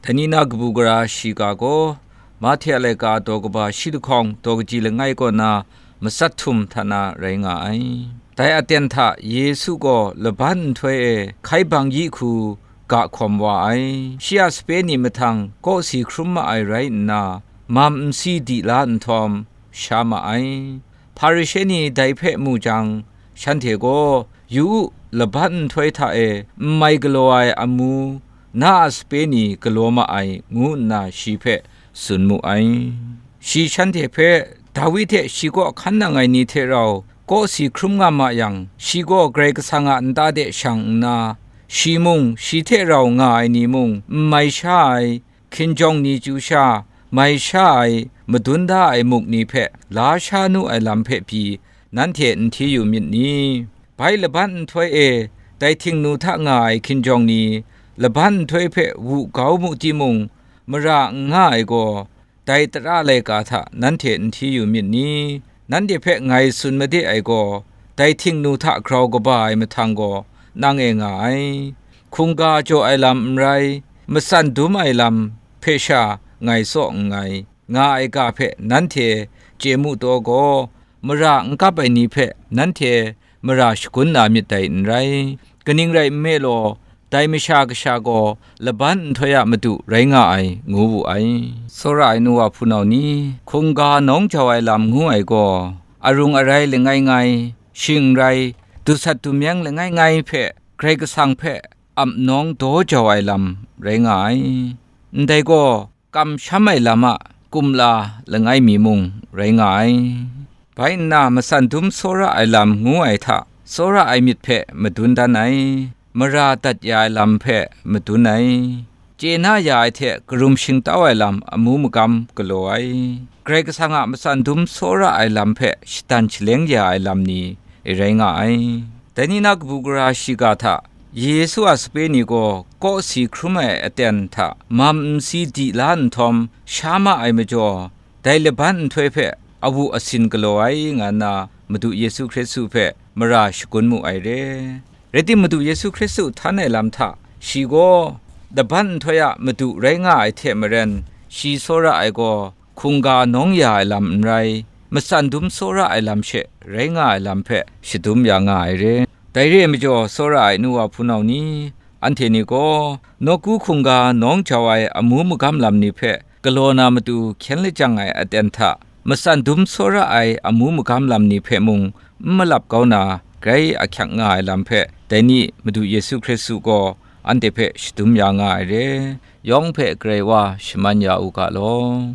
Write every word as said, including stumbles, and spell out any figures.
Dai ni na kabu gara shiga gaw, Mahte a laika daw kaba shi lahkawng daw kaji langai kaw na matsat htum hta na rai nga ai. Dai aten hta Yesu gaw laban nhtoi e hkai bang yi hku ga hkawm wa ai. Shi a sape ni mahtang kawsi hkrum ma ai rai nna, mam nsi di la nhtawm, sha ma ai. Hparishe ni dai hpe mu jang, shanhte gaw, "Yu u, laban nhtoi hta e n mai galaw ai amu, na a sape ni galaw ma ai," ngu nna shi hpe tsun mu ai. Shi shanhte hpe, Dawi hte shi kaw hkan nang ai ni hte rau kawsi hkrum nga ma yang, shi gaw Karai Kasang a nta de shang nna, shi mung, shi hte rau nga ai ni mung n mai sha ai, hkinjawng ni chyu sha, mai sha ai, madun da ai muk ni hpe la sha nu ai lam hpe pyi, nanhte n hti yu myit ni? Bai laban nhtoi e dai htingnu hta nga ai hkinjawng ni, laban nhtoi hpe wu kau mu timung, mara n nga ai gaw, dai tara laika hta nanhte n hti yu myit ni? Nanhte hpe ngai tsun made ai gaw, dai htingnu hta grau kaba ai mahtang gaw, nang e nga ai. Hkungga jaw ai lam n rai, matsan dum ai lam hpe sha ngai tsaw nngai, nga ai ga hpe nanhte chye mu taw gaw, mara n kap ai ni hpe nanhte mara shagun na myit dai n rai. Kaning rai nme law, dai Masha Kasha gaw laban nhtoi a madu rai nga ai, ngu wu ai. Tsawra ai nu wa hpunau ni, hkungga nawng jau ai lam ngu ai gaw, arung arai langai ngai, shing n rai, dusat dumyeng langai ngai hpe Karai Kasang hpe ap nawng daw jau ai lam rai nga ai. Ndai gaw, kamsham ai lam a kumla langai mi mung rai nga ai. Bai nna, matsan dum tsawra ai lam ngu ai hta, tsawra ai myit hpe madun dan ai, mara dat ya ai lam hpe madun ai, chye na ya ai hte karum shingtau ai lam amu magam galaw ai, Karai Kasang a matsan dum tsawra ai lam hpe shadan shaleng ya ai lam ni e rai nga ai. Dai ni na kabu gara shiga hta, Yesu a sape ni gaw kawsi hkrum ai aten hta mam nsi di la nhtawm sha ma ai majaw, dai laban nhtoi hpe awu asin galaw ai nga nna, Madu Yesu Hkristu hpe mara shagun mu ai re. Rai tim, Madu Yesu Hkristu htan ai lam hta, shi gaw laban nhtoi a madu rai nga ai hte maren, shi tsawra ai gaw, hkungga nawng ya ai lam n rai, matsan dum tsawra ai lam she rai nga ai lam hpe shadum ya nga ai re. Dai re ai majaw, tsawra ai nu wa hpunau ni, anhte ni gaw, nawku hkungga nawng jau ai amu magam lam ni hpe galaw na matu hkyen lajang ai aten hta, matsan dum tsawra ai amu magam lam ni hpe mung n malap kau na, grai ahkyak nga ai lam hpe, dai ni Madu Yesu Hkristu gaw anhte hpe shadum ya nga ai re. Yawng hpe Karai Wa shaman ya u ga law.